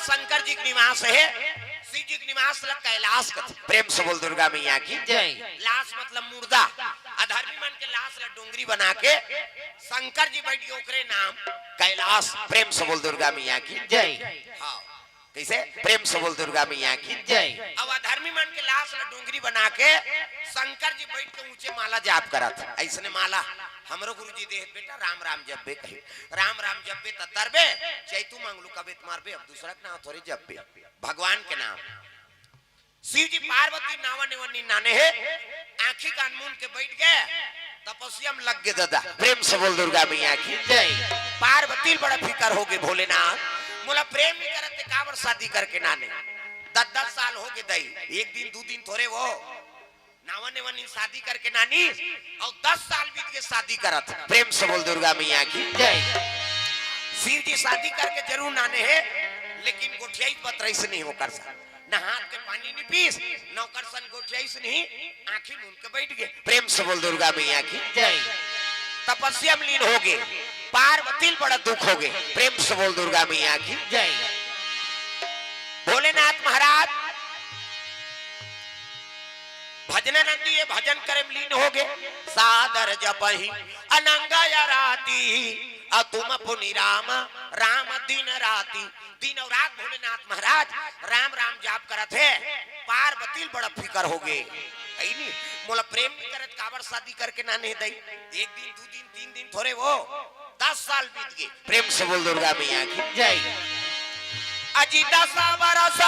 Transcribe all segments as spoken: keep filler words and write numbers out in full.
शंकर जी के निवास हे, शिव जी के निवास ला कैलाश कथे। प्रेम से बोल दुर्गा मैया की जय। लाश मतलब मुर्दा, अधर्मी मन के लाश ला डोंगरी बना के शंकर जी बैठ के ओकरे नाम कैलाश। प्रेम से बोल दुर्गा मैया की जय। हाँ, कैसे? प्रेम से बोल दुर्गा मैया की जय। अब अधर्मी मन के लाश ला डोंगरी बना के शंकर जी बैठ के ऊंचे माला जाप करत। ऐसने माला हमरो गुरुजी देहे, बेटा राम राम जपबे कही, राम राम जपबे त तरबे, चैतू मंगलू कबे त मरबे, अब दूसरा के नाम थोरे जपबे, भगवान के नाम। शिव जी पार्वती नावा नेवन्नी नाने हे, आंखी कान मूंद के बैठ गए, तपस्या में लग गए दादा। प्रेम से बोल दुर्गा मैया की जय। पार्वती बड़ा फिकर हो गए भोलेनाथ, मोला प्रेम नहीं करत ते काबर शादी करके नाने, दस दस साल हो गए दई, एक दिन दो दिन थोरे वो नावा नेवन्नी शादी करके नानी, और दस साल बीत के शादी करत। प्रेम से बोल दुर्गा मैया की जय। शिव जी शादी करके जरूर नाने हे, लेकिन गोठियाई पतरईस नहीं ओकर सन, न हाथ के पानी नहीं पीस, न ओकर सन गोठियाईस नहीं, आंखी मूंद के बैठ गए। प्रेम से बोल दुर्गा मैया की जय। तपस्या में लीन हो गए, पार्वती ल बड़ा दुख हो गए। प्रेम से बोल दुर्गा मैया की जय। भोलेनाथ महाराज भजनानंदी ये भजन करे में लीन हो गए। सादर जपहि अनंग आराती, अतुम पुनि राम राम दिन राती। दिन और रात भोलेनाथ महाराज राम राम जाप करत हे। पार्वती ल बड़ा फिकर हो गए, है नी? मोला प्रेम नहीं करत, काबर शादी करके नाने दई? एक दिन, दो दिन, तीन दिन थोरे वो, दस साल बीत गए। प्रेम से बोल दुर्गा मैया की जय। अजी दसा बरस,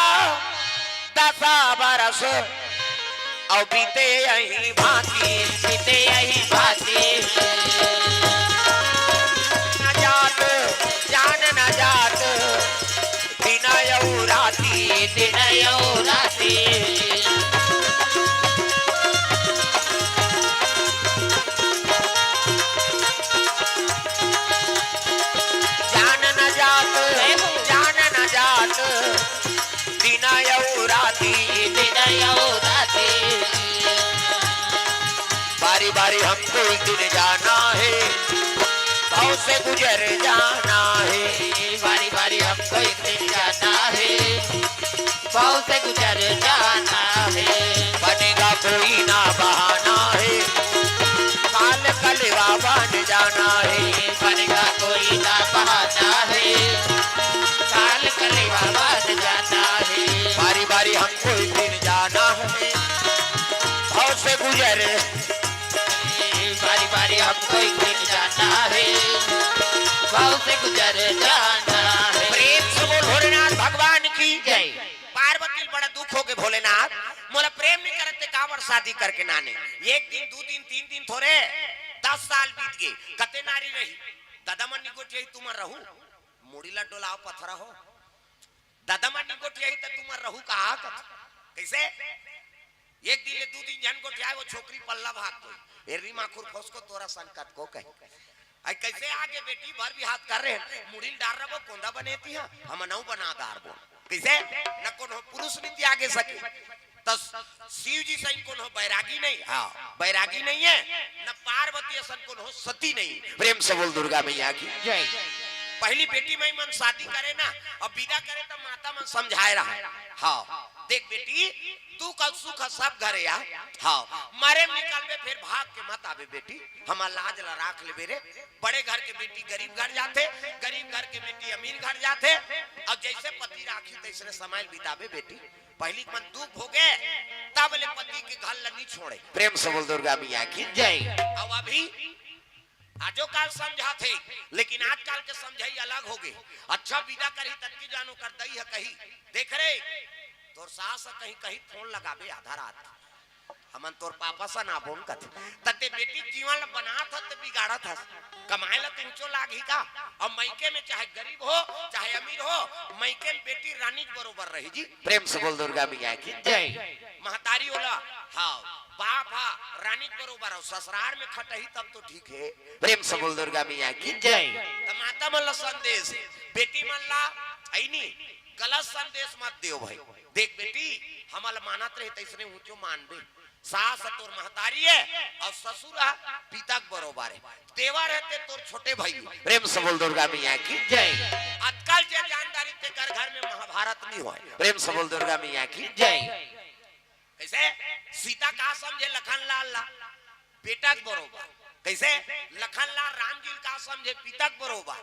दसा बरस, और बीते यही भांति, बीते यही भांति। न जात, जान न जात, दिन यौ राती, दिन यौ राती। जान न जात, जान न जात, दिन यौ राती, दिन यौ राती। बारी बारी हमको एक दिन जाना है, भव से गुजर जाना है। बारी बारी हमको एक दिन जाना है, भव से गुजर जाना है। बनेगा कोई ना बहाना है, काल कलेवा बन जाना है। बनेगा कोई ना बहाना है, काल कलेवा बन जाना है। बारी बारी हमको एक दिन जाना है, भव से गुजर। बारी बारी हमको एक दिन जाना है, भव से गुजर जाना है। प्रेम से बोल भोलेनाथ भगवान की जय। पार्वती ल बड़ा दुख हो गए, भोलेनाथ मोला प्रेम नहीं करत ते काबर शादी करके नाने? एक दिन, दो दिन, तीन दिन थोरे, दस साल बीत गए। कते नारी रही, दादा मन निगोठियाई तुमन रहू, मुड़ी ला डोलाओ पथरा हो। दादा मन निगोठियाई त तुमन रहू कहा कथ? कैसे? एक दिन ले दू दिन झन गोठियाए, वो छोकरी पल्ला भाग गई। ए रीमा खुरफोस को तोरा सन कत को कही। आई कैसे आगे बेटी भर भी हाथ कर रहे हैं, मुड़िल डार रहा वो कोंदा बने थी, हाँ, हम नौ बना दार बोल। कैसे? न कोनो पुरुष नीति आगे सके। तो शिव जी सही कोनो बैरागी नहीं, हाँ, बैरागी नहीं है, न पार्वती असन कोनो सती नहीं। प्रेम से बोल दुर्गा मैया की जय। पहली बेटी माई मन शादी करे ना, अब विदा करे तो माता मन समझाए रहा। हाँ, देख बेटी, तू कल सुख सब घरे आ। हाँ, मरे में निकलबे, फिर भाग के मत आबे बेटी, हमार लाज ला राख लेबे रे। बड़े घर के बेटी गरीब घर जाथे, गरीब घर के बेटी अमीर घर जाथे, और जैसे पति राखी तैसने समय बिताबे बेटी। पहली के मन दुख भोगे, तब ले पति के घर ला नहीं छोड़े। प्रेम से बोल दुर्गा मैया की जय। अब अभी आजो काल समझाथे, लेकिन आजकल के समझई अलग हो गए। अच्छा विदा करही ततकी जानो कर दई है कही, देख रे, तोर सास कहीं कहीं फोन लगाबे आधा रात, हमन तोर पापा सन आबोन कथे। तते बेटी के जीवन ल बनात हस त बिगाड़त हस। कमाए ला तुमचो लागही का? अब मइके में चाहे गरीब हो, चाहे अमीर हो, मइके में बेटी रानी के बरोबर रही जी। प्रेम से बोल दुर्गा मैया की जय। महतारी ओला, हाँ, बाप हा रानी के बरोबर हो, ससुरार में खटही तब तो ठीक है। प्रेम से बोल दुर्गा मैया की जय। त माता मन ला संदेश, बेटी मन ला ऐनी गलत संदेश मत देव भाई। देख बेटी, हमन ला मानत रहे तैसने ऊंचो मानबे। सास तोर महतारी हे अउ ससुर ह पिता के बरोबर हे, देवर हे ते तोर छोटे भाई। प्रेम से बोल दुर्गा मैया की जय। अतका ल जे जानदारी तेकर घर में महाभारत नहीं होय। प्रेम से बोल दुर्गा मैया की जय। कइसे? सीता का समझे लखन लाल ला? बेटा के बरोबर। कइसे? लखन लाल राम जी ल का समझे? पिता के बरोबर।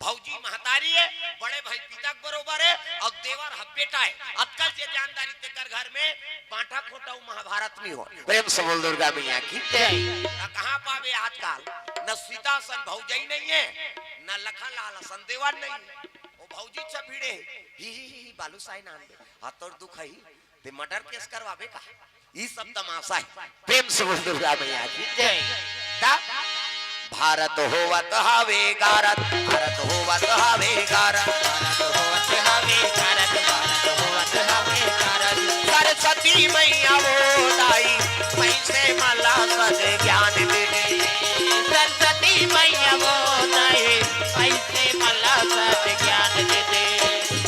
भौजी महतारी हे, बड़े भाई पिता के बरोबर हे, अउ देवर ह बेटा हे। अतका ल जे जानदारी तेकर घर में बांटा खोटा अउ महाभारत नहीं होय। प्रेम से बोल दुर्गा मैया की जय। त कहाँ पाबे आजकल? न सीता असन भौजई नहीं हे, न लखन लाल असन देवर नहीं हे। ओ भौजी छभिड़े हे, ही, ही, ही, ही, बालूसाही नान दे। हाँ, तोर दुख हे, ते murder case करवाबे का? ई सब तमाशा हे। प्रेम से बोल दुर्गा मैया की जय। त भारत होवत हवे गारत, भारत होवत हवे गारत, भारत होवत हवे गारत, भारत होवत हवे गारत। सरस्वती मैया वो दाई, पैसे मला सद ज्ञान दे दे। सरस्वती मैया वो दाई, पैसे मला सद ज्ञान दे दे।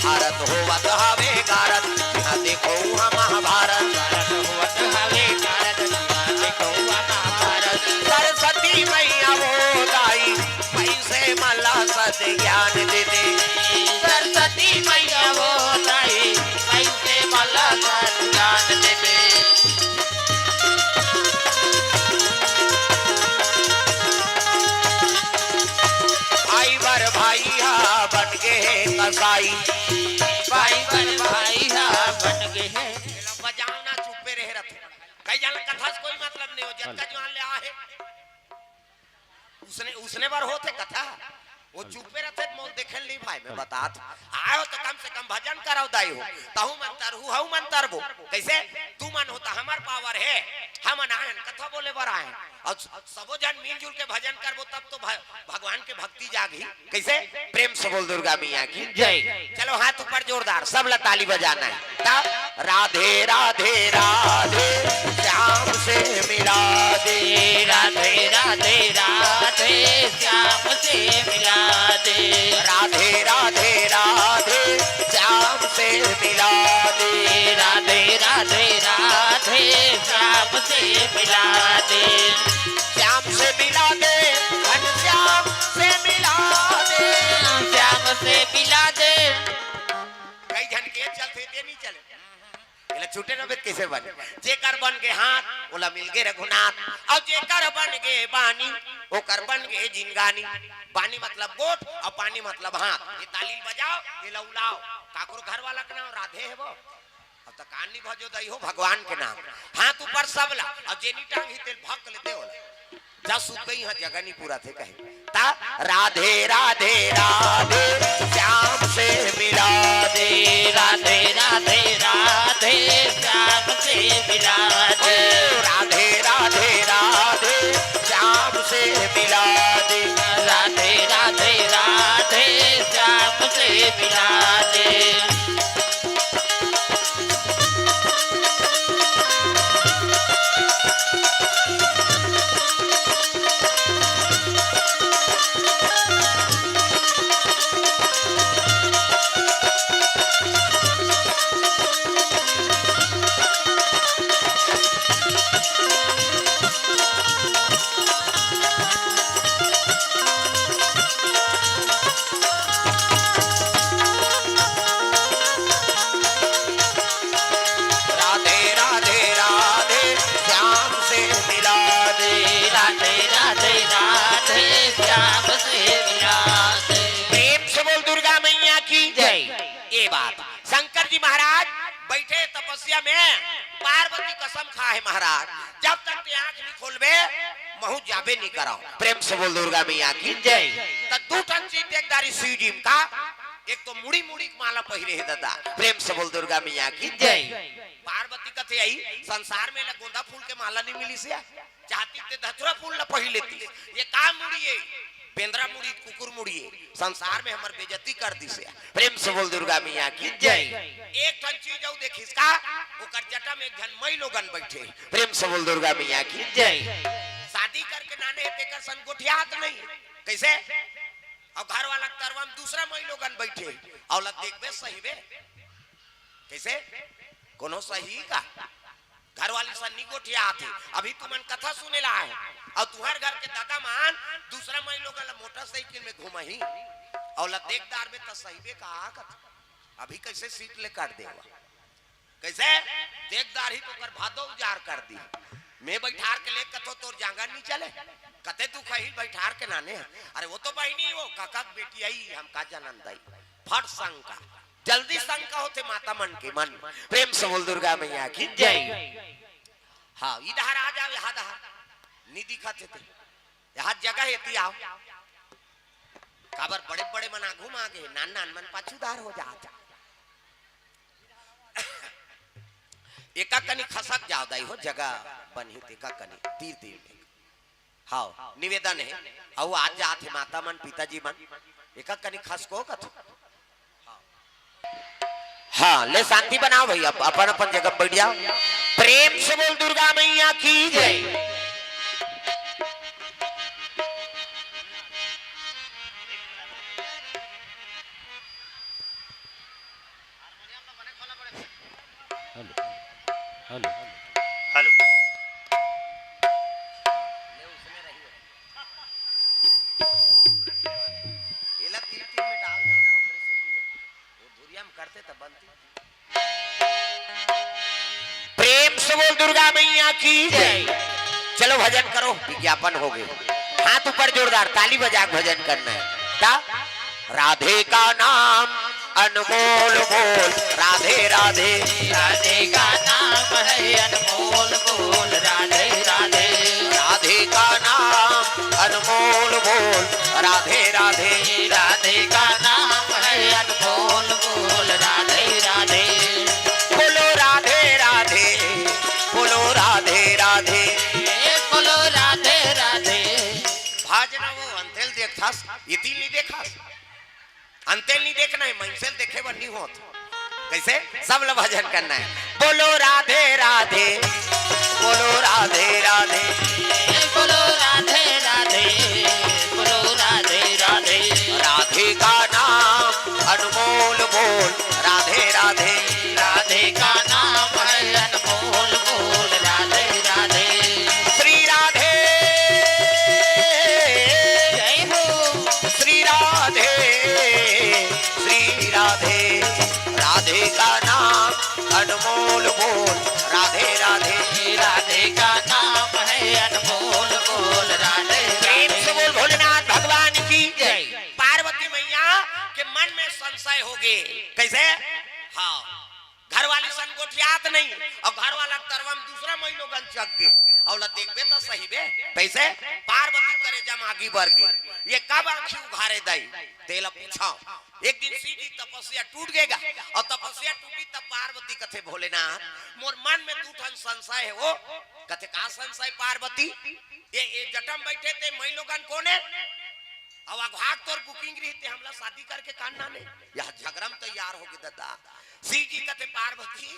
भारत होवत हवे गारत, इहाँ देखो उहाँ महाभारत। भारत होवत हवे गारत, इहाँ देखो उहाँ महाभारत। सरस्वती मैया वो दाई, पैसे मला सत ज्ञान दे दे। सरस्वती मैया वो दाई, पैसे मला सत ज्ञान दे दे। भाई बर भाई हा बन गे हे कसाई। भाई बर भाई हा बन गे हे। बजाओ ना, चुप्पे रहे रथे। कई झन कथा से कोई मतलब नहीं हो, जतका जुआन ले आहे। उसने, उसने बर होथे कथा। वो चुप्पे रथे त मोल देखे ल नहीं भाई, मैं बतात। आयो त कम से कम भजन कराओ दाई हो। तहू मन तरहू, हऊ मन तरबो। कइसे? तू मन हो त हमर power हे। हमन आयन, कथा बोले बर आयन। अउ सबो झन मिलजुल के भजन करबो तब तो भ-, भगवान के भक्ति जागही। कइसे? प्रेम से बोल दुर्गा मैया की जय। चलो हाथ ऊपर जोरदार, सब ला ताली बजाना हे। तब राधे राधे राधे श्याम से मिला दे। राधे राधे राधे श्याम से मिला दे। राधे राधे राधे श्याम से मिला दे। राधे राधे राधे श्याम से मिला दे। श्याम से मिला दे, घनश्याम से मिला दे। श्याम से मिला दे। कई झन के चलथे, ते नहीं चले। एला छूटे ना बेत कइसे बने? जेकर बन गे हाथ, ओला मिल गे रघुनाथ। अउ जेकर बन गे बानी, ओकर बन गे जिनगानी। बानी मतलब गोठ, अउ पानी मतलब हाथ। ये ताली ल बजाओ, ये लउलाओ। काकरो घर वाला के नाम राधे हे वो। अब त कान नहीं भजो दई हो भगवान के नाम। हाथ ऊपर सबला, अउ जेनी टांग ही तेल भक ले दे ओला। जा सुत गई, यहाँ जगह नहीं पूरा थे कहे। ता राधे राधे राधे श्याम से मिला दे। राधे राधे राधे श्याम से मिला दे। ओ राधे राधे राधे श्याम से मिला दे। राधे राधे राधे श्याम से मिला दे। राधे राधे राधे श्याम से मिला दे। राधे राधे राधे श्याम से मिला दे। प्रेम से बोल दुर्गा मैया की जय। ये बात शंकर जी महाराज बैठे तपस्या में, पार्वती कसम खाहे महाराज, जब तक ते आंख नहीं खोलबे, महूं जाबे नहीं कराओ। प्रेम से बोल दुर्गा मैया की जय। त दू ठन चीज देखदारी शिव जी का, एक तो मुड़ी मुड़ी के माला पहिरे हे दादा। प्रेम से बोल दुर्गा मैया की जय। पार्वती कथे आई संसार में ला गोंदा फूल के माला नहीं मिलिस हे, चाहती ते धतुरा फूल ला पहिर लेती। ये का मुड़ी हे? बेंदरा मुड़ी, कुकुर मुड़ी हे। संसार में हमर बेइज्जती कर दिस हे। प्रेम से बोल दुर्गा मैया की जय। एक ठन चीज अउ देखिस का, ओकर जटा में एक झन मई लोगन बैठे। प्रेम से बोल दुर्गा मैया की जय। शादी करके नाने हे तेकर संग गोठियात नहीं। कइसे? अउ घर वाला के तरवा में दूसरा मई लोगन बैठे, अउ ला देखबे सही बे। कइसे? कोनो सही का? घरवाली सन नी गोठियात हे। अभी तुमन कथा सुने ला आए हो, अउ तुंहर घर के दादा मन दूसरा माईलोगन ला मोटरसाइकिल में घुमाही, अउ ला देख डारबे त सहिबे का कथे। अभी कइसे सीट ले काट देवा, कइसे देख डारही त ओकर भादो उजार कर दी। मैं बइठार के ले कथों तोर जांगर नी चले, कथे तू खही बइठार के नाने हे। अरे वो तो बहिनी, वो काका के बेटी आई, हम का जानन दाई। फट शंका, जल्दी शंका होथे माता मन के मन। प्रेम से बोल दुर्गा मैया की जय। हाँ, इधर आ जाओ, यहाँ दहा नी दिखत हे ते। यहाँ जगह हे, ती आओ। काबर बड़े बड़े मन आगू म आगे, नान नान मन पाछू डार हो जात। एका कनी खसक जाओ दाई हो, जगह बनही तेका कनी तीर तीर में। हाँ, निवेदन हे। अउ आज जात हे माता मन, पिताजी मन, एका कनी खसको कथो। हाँ, ले शांति बनाओ भैया, अपन अपन जगह बैठ जाओ। प्रेम से बोल दुर्गा मैया की जय। Hello, hello. हेलो। एला तीर तीर में डाल दे ना, ओकरे से तीर। वो धुरिया में करते तब बनती। प्रेम से बोल दुर्गा मैया की जय। चलो भजन करो, विज्ञापन हो गए। हाथ ऊपर जोरदार, ताली बजा के भजन करना है। ता? राधे का नाम अनमोल बोल, राधे राधे। राधे का नाम है अनमोल बोल, राधे राधे। राधे का नाम अनमोल बोल, राधे राधे। राधे का नाम है अनमोल बोल, राधे राधे। बोलो राधे राधे, बोलो राधे राधे। ए, बोलो राधे राधे। भाजना वो अंतेल देखथस, इतिल नी देखस। अंतेल नी देखना हे, मइनसेल देखे बर नी होत। कइसे? सब ला भजन करना हे। बोलो राधे राधे, बोलो राधे राधे। ए, बोलो राधे राधे, बोलो राधे राधे। राधे का नाम अनमोल बोल, राधे राधे। राधे का नाम है अनमोल बोल, राधे राधे। श्री राधे। जय हो। श्री राधे, श्री राधे। राधे का नाम अनमोल बोल, राधे राधे। राधे का नाम है अनमोल बोल, राधे राधे। प्रेम से बोल भोलेनाथ भगवान की जय। पार्वती मैया के मन में संशय हो गे। कइसे? हाँ, घरवाली सन गोठियात नहीं, अउ घरवाला तरवा म दूसरा माईलोगन चघ गे, अउ ला देखबे त सहिबे। कइसे? पार्वती करेजा म आगी बर गे, ये कब आँखी उघारे दाई, तेला पूछव। एक दिन शिव जी तपस्या टूट गे गा, अउ तपस्या टूटी तब पार्वती कथे, भोलेनाथ, मोर मन में दू ठन संशय हे वो। कथे, का संशय पार्वती? ये, ये जटा म बइठे ते माईलोगन कोन हे? अउ अघात तोर booking रहिते, हमला शादी करके कान नाने। यहाँ झगड़ा म तैयार हो गे दादा। शिव जी कथे, पार्वती,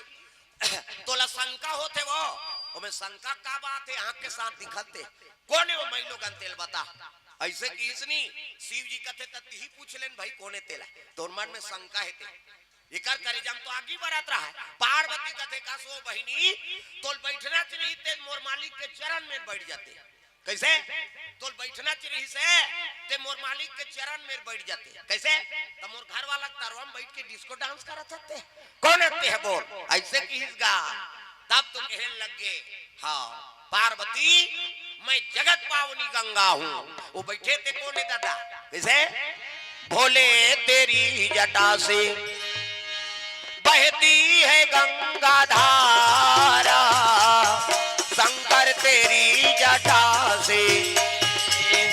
तोला शंका होथे वो, ओमे शंका का बात हे? आँख के साथ दिखत हे। कोन हे वो माईलोगन, तेला बता। अइसे किहिस नी, शिव जी कथे, त तिही पूछ लेन भाई, कोन हे तेला? तोर मन में शंका हे ते। एकर करेजा म तो आगी बरत रहा हे। पार्वती कथे, का सो बहिनी, तोल बइठना चाहिए ते मोर मालिक के चरण में बइठ जाते। कइसे? तोल बइठना चाहिए से, ते मोर मालिक के चरण में बइठ जाते। कइसे? त मोर घरवाला तरवा म बइठ के disco dance करत हते। कोन हते हे बोल? अइसे किहिस गा। तब तो कहन लग गे, हाँ, पार्वती, मैं जगत पावनी गंगा हूँ। वो बइठे ते कोन हे दादा? कइसे? भोले तेरी जटा से बहती है गंगा धारा, शंकर तेरी जटा से।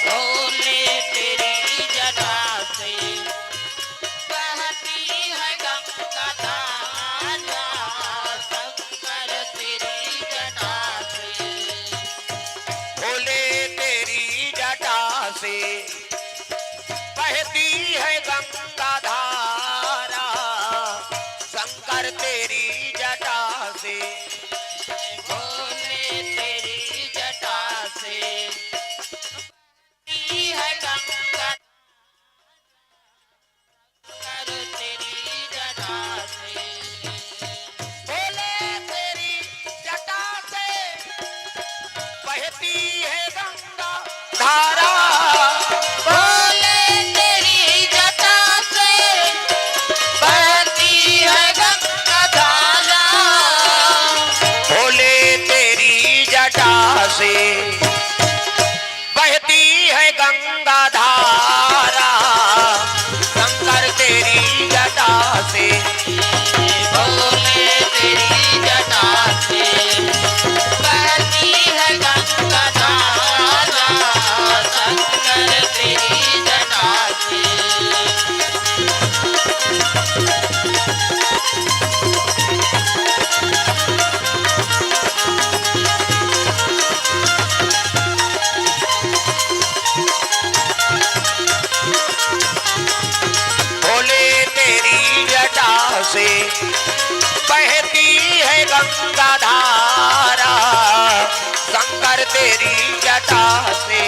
भोले तेरी जटा से बहती है गंगा धारा, शंकर तेरी जटा से। भोले तेरी जटा से बहती है गंगा धारा, शंकर तेरी जटा से। भोले तेरी जटा से बहती है गंगा, शंकर तेरी जटा से। भोले तेरी जटा गंगा धारा, शंकर तेरी जटा से। भोले तेरी जटा से बहती है गंगा धारा, शंकर तेरी जटा से। भोले तेरी जटा से बहती है गंगा धारा, शंकर तेरी जटा से।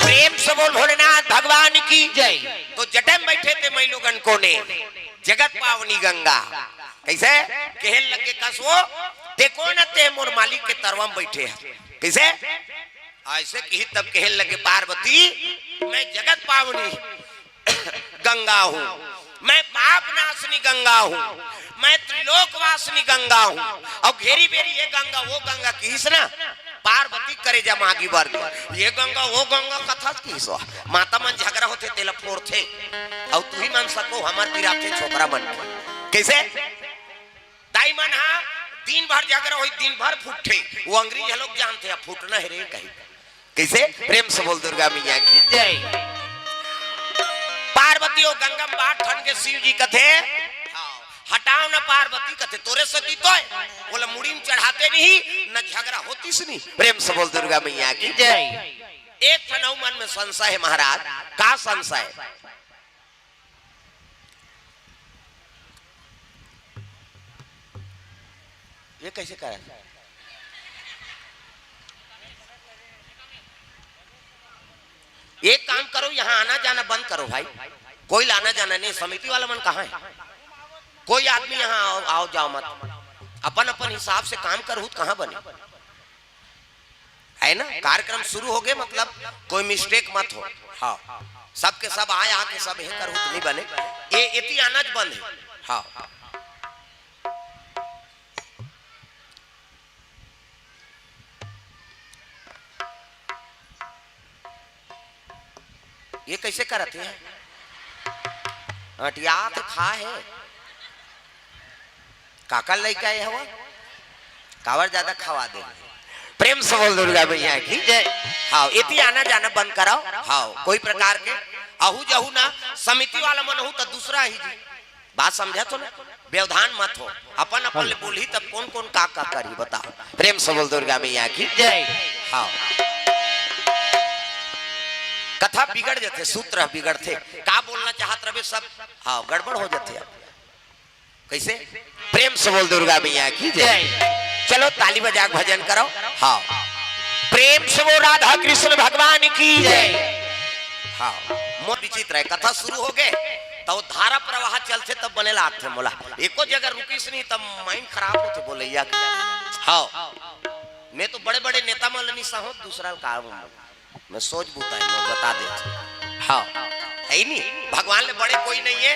प्रेम से बोल भोलेनाथ भगवान की जय। तो जटा में बैठे थे मई लोगन कोने, जगत पावनी गंगा। कइसे? कहे लगे कस वो, देखो न ते मोर मालिक के तरवा में बैठे हे। कइसे? अइसे किही तब कहे लगे पार्वती, मैं जगत पावनी गंगा हूँ, मैं पाप नाशनी गंगा हूँ, मैं त्रिलोकवासिनी गंगा हूँ। अउ घेरी बेरी ये गंगा वो गंगा किहिस ना, पार्वती करेजा म आगी बर गे। ये गंगा वो गंगा कथस किहिस, माता मन झगरा होथे तेला फोरथे, अउ तुही मन सको हमर पिराथे छोकरा मन के। कइसे? दाई मन हा दिन भर झगरा होही, दिन भर फुटथे, वो अंग्रेज लोग जानथे, अब फुटना हे रे कही। कइसे? प्रेम से बोल दुर्गा मैया की जय। पार्वती ओ गंगा म बाट ठन के शिव जी कथे, हटाव न पार्वती कथे, तोरे सती तोय, ओला मुड़ी म चढ़ाते नहीं, न झगरा होतिस नहीं। प्रेम से बोल दुर्गा मैया की जय। एक ठन अउ मन में संशय हे महाराज, का संशय? ये कइसे करत? एक काम करो, यहाँ आना जाना बंद करो भाई, कोई ला आना जाना नहीं। समिति वाला मन कहाँ हे? कोई आदमी यहाँ आओ, आओ जाओ मत, अपन अपन हिसाब से काम करहू त कहाँ बने? हे ना? कार्यक्रम शुरू हो गे, मतलब कोई mistake मत हो। हाँ, सबके सब आय, आके सब हे करहू त नहीं बने। ये एती आना च बंद हे। हाँ, ये कइसे करत हे? अटियात खा हे। काकर लइका ये हवा? काबर जादा खवा दे? प्रेम से बोल दुर्गा मैया की जय। हाँ, एती आना जाना बंद कराओ। हाँ, कोई प्रकार के आहू जहू ना, समिति वाला मन हू त दूसरा ही जी। बात समझत हो ना? व्यवधान मत हो, अपन अपन ले बोलही तब कोन कोन का का करही बताओ। प्रेम से बोल दुर्गा मैया की जय। हाँ, कथा बिगड़ जथे, सूत्र बिगड़थे, का बोलना चाहत रहे सब, हाँ, गड़बड़ हो जथे। अब कइसे? प्रेम से बोल दुर्गा मैया की जय। जय। चलो ताली बजा के भजन करो। हाँ, प्रेम से बोल राधा कृष्ण भगवान की जय। हाँ, मोर विचित्र हे, कथा शुरू हो गे त वो धारा प्रवाह चलथे तब बने लागथे मोला, एको जगह रुकिस नहीं तब mind खराब होथे बोलइया के। हाँ, मैं तो बड़े बड़े नेता मन ल नहीं सहूँ, दूसरा ल का मैं सोच बुता हे, मैं बता देत हूँ। हाँ, हे ही नहीं, भगवान ले बड़े कोई नहीं हे।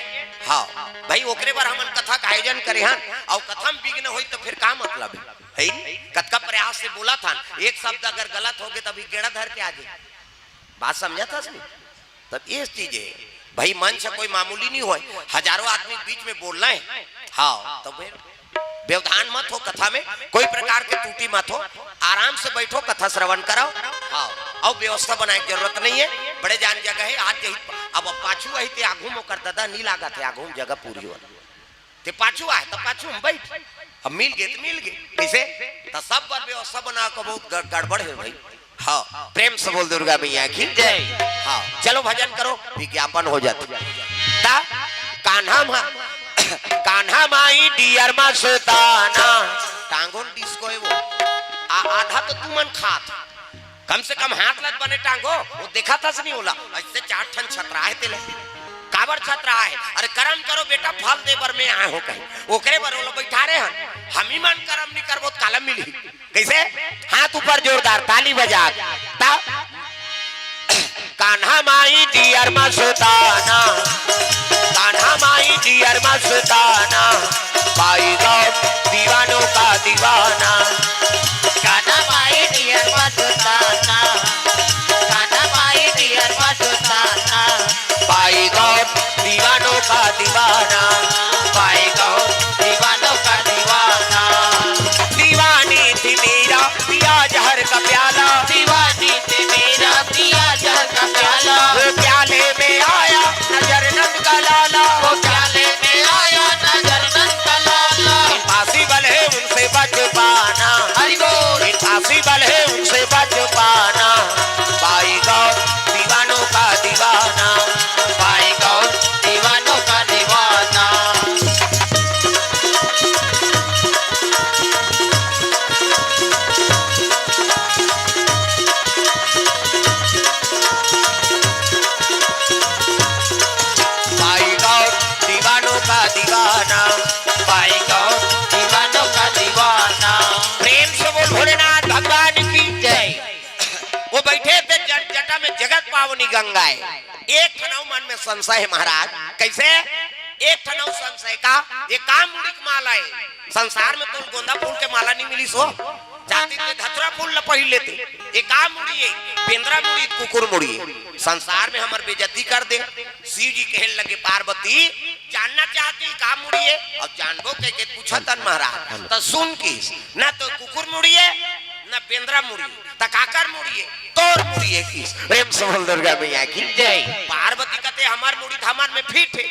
हाँ, भाई ओकरे बर हमन कथा का आयोजन करे हन, अउ कथा म विघ्न होही त फिर का मतलब हे? हे ही नहीं, कतका प्रयास से बोलत हन, एक शब्द अगर गलत हो गे त अभी गेड़ा धर के आ जाही। बात समझत हस नहीं? तब ये चीज हे भाई, मंच कोई मामूली नहीं होय, हजारों आदमी के बीच में बोलना हे। हाँ, तो फिर व्यवधान मत हो कथा में, कोई प्रकार के त्रुटि मत हो, आराम से बैठो, कथा श्रवण कराओ। हाँ, अउ व्यवस्था बनाए के जरूरत नहीं हे, बड़े जान जगह हे, आज यही अब पाछू आही ते आगू में ओकर ददा नहीं लागत हे, आगू में जगह पूरी हो। ते पाछू आए, त पाछू में बैठ। अब मिल गे, त मिल गे। कइसे? त सब बर व्यवस्था बना के बहुत ग-, गड़बड़ हे भाई। हाँ, प्रेम से बोल दुर्गा मैया की जय। हाँ, चलो भजन करो, विज्ञापन हो जात। ता कान्हा मा, कान्हा माई डियर मस्ताना। टांगोन डिस्को हे वो। आ, आधा तो तुमन खात। कम से कम हाथ लत बने टांगो, वो देखा था नहीं होला, अइसे चार ठन छतरा हे तेला। काबर छतरा हे? अरे करम करो बेटा, फल दे बर मैं आए हो कहीं। ओकरे बर ओला बैठा रहे हन, हम ही मन करम नहीं करबो त काला मिलही। कइसे? हाथ ऊपर जोरदार, ताली बजा। ता कान्हा माई डियर मस्ताना, कान्हा माई डियर मस्ताना, पाई गो दीवानों का दीवाना। कान्हा माई डियर मस्ताना, कान्हा माई का दीवाना, पाए गौर दीवानों का दीवाना। दीवानी थी मीरा, पिया जहर का प्याला। दीवानी थी मीरा, पिया जहर का प्याला। वो प्याले में आया नजर नंद का लाला। वो प्याले में आया नजर नंद का लाला। Impossible है उनसे बच पाना। हरि बोल। Impossible है उनसे बच पाना। पाए गौर दीवानों का दीवाना। पाए गौर दीवानों का दीवाना। पाई गौर दीवानों का दीवाना। पाई गौर दीवानों का दीवाना। प्रेम से बोल भोलेनाथ भगवान की जय। वो बैठे थे जट जटा में जगत पावनी गंगा है। एक ठन अउ मन में संशय है महाराज। कैसे? एक ठन अउ संशय का, ये का मुड़ी के माला है? संसार में तो गोंदा फूल के माला नहीं मिली सो, जाती ते धतुरा फूल ल पहिर लेते। ये का मुड़ी है? बेंदरा मुड़ी, कुकुर मुड़ी है। संसार में हमर बेइज्जती कर दे। शिव जी कहे लगे, पार्वती जानना चाहती का मुड़ी है? अब जानबो कह के पूछा तन महाराज। त सुन किस, ना तो कुकुर मुड़ी है, ना बेंदरा मुड़ी है, त काकर मुड़ी है? तोर मुड़ी है किस। प्रेम से बोल दुर्गा मैया की जय। पार्वती कहते, हमार मुड़ी त हमार में फिट है,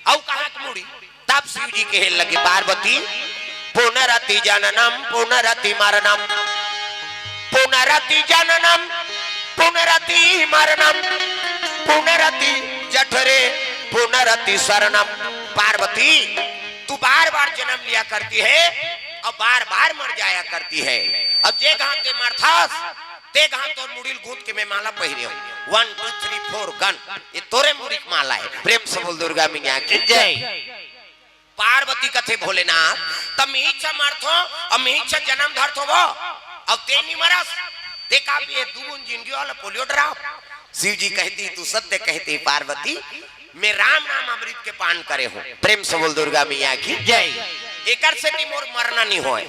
अउ कहाँ के मुड़ी? तब शिव जी कहे लगे, पार्वती, पुनरति जननम पुनरति मरणम, पुनरति जननम पुनरति मरणम, पुनरति जठरे पुनरति शरणम। पार्वती, तू बार बार जन्म लिया करती है और बार बार मर जाया करती है। अब जे घात ते मरथस, ते घात तोर मुड़ी ल गूंथ के मैं माला पहिरे हूँ। One, two, three, four, gun। ये तोरे मुड़ी के माला है। प्रेम से बोल दुर्गा मैया की जय। पार्वती कथे, भोलेनाथ, त मिहिच्छा मरथो, अब मिहिच्छा जन्म धरथो वो, अब ते नी मरस, ते का भी ये दू बूंद जिंदगी वाला पोलियो ड्रॉप। शिव जी कहती, तू सत्य कहती पार्वती, मैं राम नाम अमृत के पान करे हूँ। प्रेम से बोल दुर्गा मैया की जय। एकर से कि मोर मरना नहीं होए,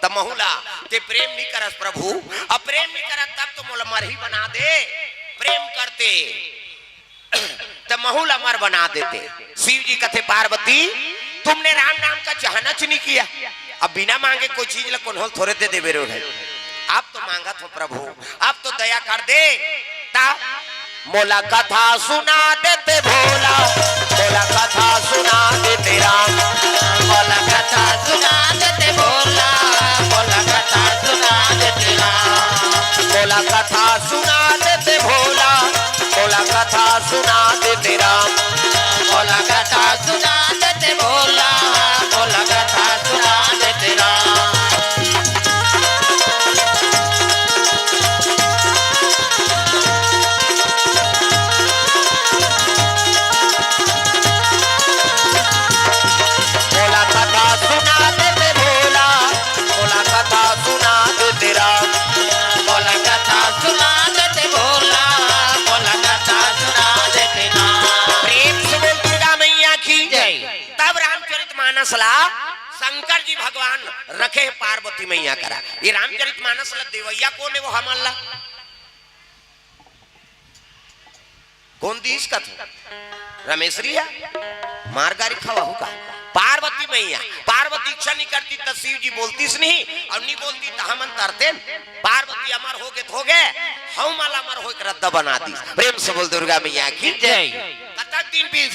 त महूला ते प्रेम नहीं करस प्रभु, अब प्रेम नहीं करत तब तो मोला मरही बना दे, प्रेम करते त महू ल अमर बना देते। शिव जी कथे, पार्वती, तुमने राम नाम का चाहना च नहीं किया। अब बिना मांगे कोई चीज ल कोनो ल थोरे दे देबे रे भाई। अब तो मांगत हो प्रभु, अब तो दया कर दे। ता मोला कथा सुना देते भोला, मोला कथा सुना देते राम। मोला कथा सुना देते भोला, मोला कथा सुना देते राम। मोला कथा सुना देते भोला, मोला कथा सुना देते राम। मोला कथा सुना देते भोला, मोला कथा सुना देते राम। मोला कथा सुना देते भोला, मोला कथा सुना देते राम। मोला कथा सुना देते भोला, मोला कथा सुना देते राम। प्रेम से बोल दुर्गा मैया की जय। तब रामचरित मानस ला शंकर जी भगवान रखे पार्वती मैया करा। ये रामचरित मानस ला देवैया कोन हे वो हमन ला कोन दीस कथे? रमेसरी हे? मार गारी खवाहू का? पार्वती मैया, पार्वती इच्छा नहीं करती त शिव जी बोलतीस नहीं, अउ नहीं बोलती त हमन तरतेन। पार्वती अमर होगे त होगे, हमला अमर होए के रद्दा बना दीस। प्रेम से बोल दुर्गा मैया की जय। कतक दिन बीत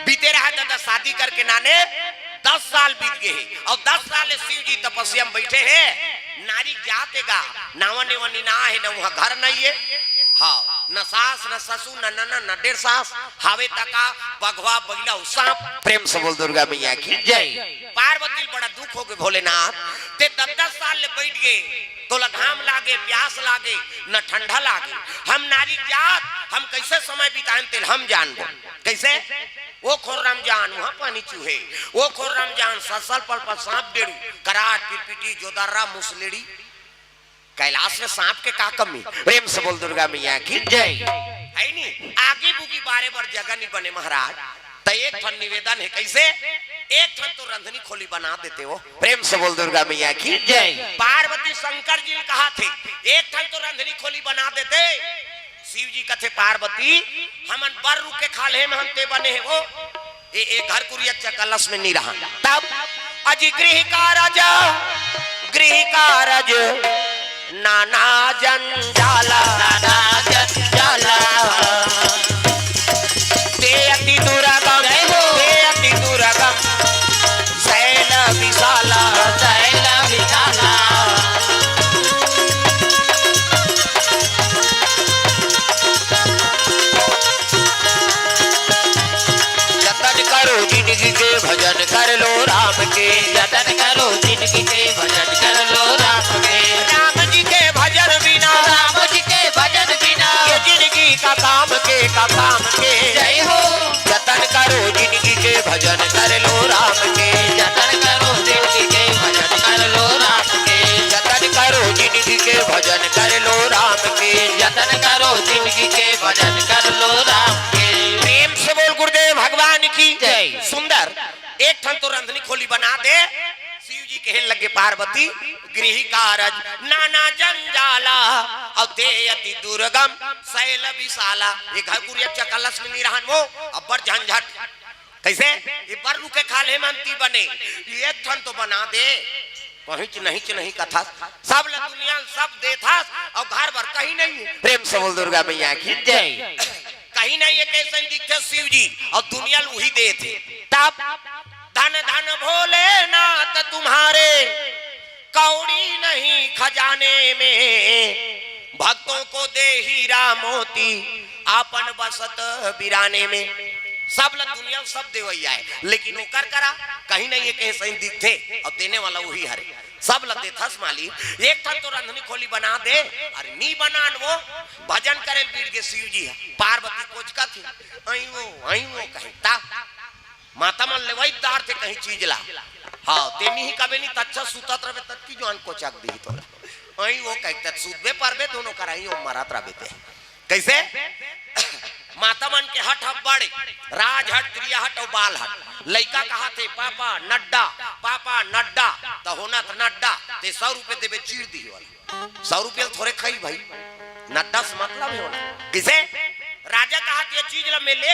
बीते रहा दादा, शादी करके नाने दस साल बीत गए हे अउ दस साल ले शिव जी तपस्या में बैठे हे। नारी जात हे गा, नावा नेवा निना हे, न उहाँ घर नहीं हे। हाँ, न सास, न ससुर, न ननद, न डेर सास, हावे तका बघवा, बइला अउ सांप। प्रेम से बोल दुर्गा मैया की जय। पार्वती ल बड़ा दुख होगे, भोलेनाथ, ते दस दस साल ले बैठ गे, तोला घाम लागे, प्यास लागे, न ठंडा लागे। हम नारी जात, हम कैसे समय बिताएन, तेल हम जानबो। कैसे? वो खोर राम जान, वहाँ पानी चूहे। वो खोर राम जान, ससल पल पर सांप डेड़ू, कराट, पिरपिटी, जोदर्रा, मुसलेड़ी। कैलाश में सांप के का कमी? प्रेम से बोल दुर्गा मैया की जय। है नी? आगी बुगी बारे बर जगह नहीं बने महाराज। त एक ठन निवेदन हे, कैसे? एक ठन तो रंधनी खोली बना देते हो। प्रेम से बोल दुर्गा मैया की जय। पार्वती शंकर जी ल कहाथे, एक ठन तो रंधनी खोली बना देते। शिव जी कथे, पार्वती, हमन बर रुख के खाल्हे में हम ते बने हे वो, ए, ए घर कुरिया चकलस में नी रहन। तब अजि गृह कारज, गृह कारज नाना जंजाला। नाना जंजाला। ते अति दुर्गम, जय हो। ते अति दुर्गम शैल विशाला। शैल विशाला। जतन करो जिनगी के, भजन कर लो राम के। जतन करो जिनगी के, भजन कर लो राम के। राम जी के भजन बिना, राम जी के भजन बिना, ये जिनगी का काम के, का काम के। जय हो। जतन करो जिनगी के, भजन कर लो राम के। जतन करो जिनगी के, भजन कर लो राम के। जतन करो जिनगी के, भजन कर लो राम के। जतन करो जिनगी के, भजन कर लो राम के। प्रेम से बोल गुरुदेव भगवान की जय। सुंदर। एक ठन तो रंधनी खोली बना दे। शिव जी कहे लगे पार्वती, गृह कारज नाना जंजाला, अउ ते अति दुर्गम शैल विशाला। ये घर कुरिया चकलस में नी रहन वो, अब्बड़ झंझट। कइसे? ये बर रुके खाल्हे मंती बने, ये एक ठन तो बना दे। कहीं च नहीं च नहीं कथस, सब ल दुनिया ल सब देथस, अउ घर बर कहीं नहीं हे। प्रेम से बोल दुर्गा मैया की जय। कहीं नहीं हे, कइसे दिखथे शिव जी, अउ दुनिया ल उही देथे। तब धन धन भोलेनाथ तुम्हारे, कौड़ी नहीं खजाने में, भक्तों को दे हीरा मोती, आपन बसत बिराने में। सब ल दुनिया ल सब देवइया हे, लेकिन ओकर करा कहीं नहीं हे, कहीं सही दिखथे, अउ देने वाला उही हरे। सब ल देथस मालिक, एक ठन तो रंधनी खोली बना दे। अरे नी बनान वो, भजन करे ल बीड़ गे शिव जी ह, पार्वती कोचकत हे, अई वो, अई वो कहे। ता माता मन लेवई दार थे कहीं चीज ला। हाँ, ते नी ही कबे नी, त अच्छा सुतत रहबे, तत की जुआन कोचक दिही तोला। अई वो कहे, तत सुतबे परबे दोनों करा, अई वो मरत रहबे ते। कइसे? माता मन के हठ अब्बड़ हे, राज हठ, क्रिया हठ अउ बाल हठ। लइका कहाथे, "पापा नड्डा, पापा नड्डा," त होना त नड्डा, ते सौ रुपये देबे, चीर दिही वाला। सौ रुपये ल थोरे खाई भाई, नड्डा से मतलब हे होना। कइसे? राजा कहाथे, "ये चीज ला मैं ले